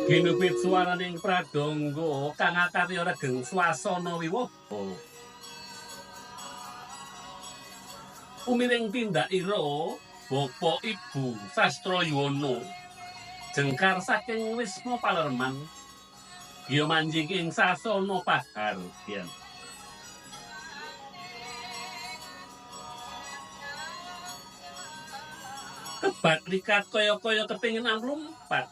Ginupit swaraning pradonga kang akarya regeng swasana wiwaha. Umiring tindak ira Bapak Ibu Sastra Yuwana jengkar saking Wisma Palerman ya manjing ing sasana pahargyan. Kebat rikat kaya-kaya kepingin amlumpat.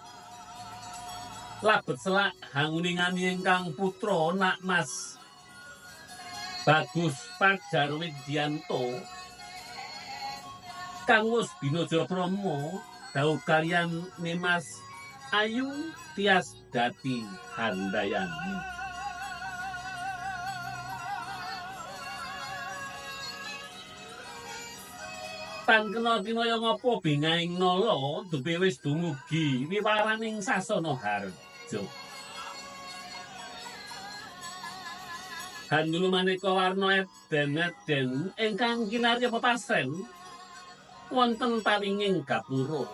Labet selak hanguningani ingkang putra nak Mas Bagus Fajar Widianto kang wus binaja krama dawuh kaliyan Nimas Ayu Tias Dati Handayani. Tan kena kinaya ngapa bingahing nala dupe wis dumugi wiwaraning sasana harja. Handulu maneka warna eden-eden ingkang kinarya pepasren wonten palinging gapura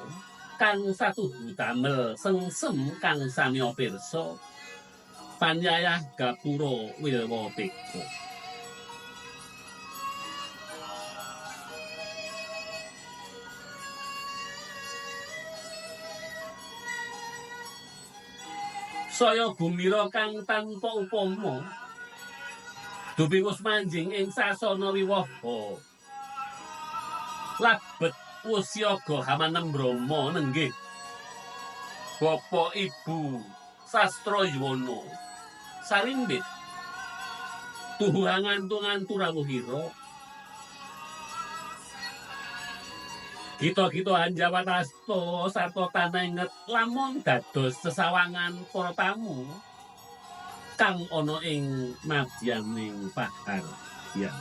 kang satuhu damel sengsem kang samiya pirsa panyayah gapura Wilwateka. Saya gumira kang tanpa upama dupi wus manjing ing sasana wiwaha. Labet wus siaga hamanem brama nenggih Bapak Ibu Sastra Yuwana sarimbit tuhu ngantu-ngantu rawuhira. Gita-gita hanjawat asta sarta tanenget lamun dados sesawangan para tamu kang ana ing madyaning pahargyan.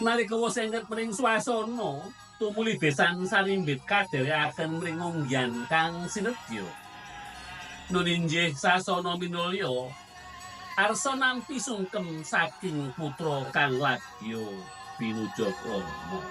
Nalika wis enget mring swasana, tumuli besan sarimbit kadherekaken mring unggihan kang sinedya. Nun injih sasana minulya, arsa nampi sungkem saking putra kang ladya binuja krama.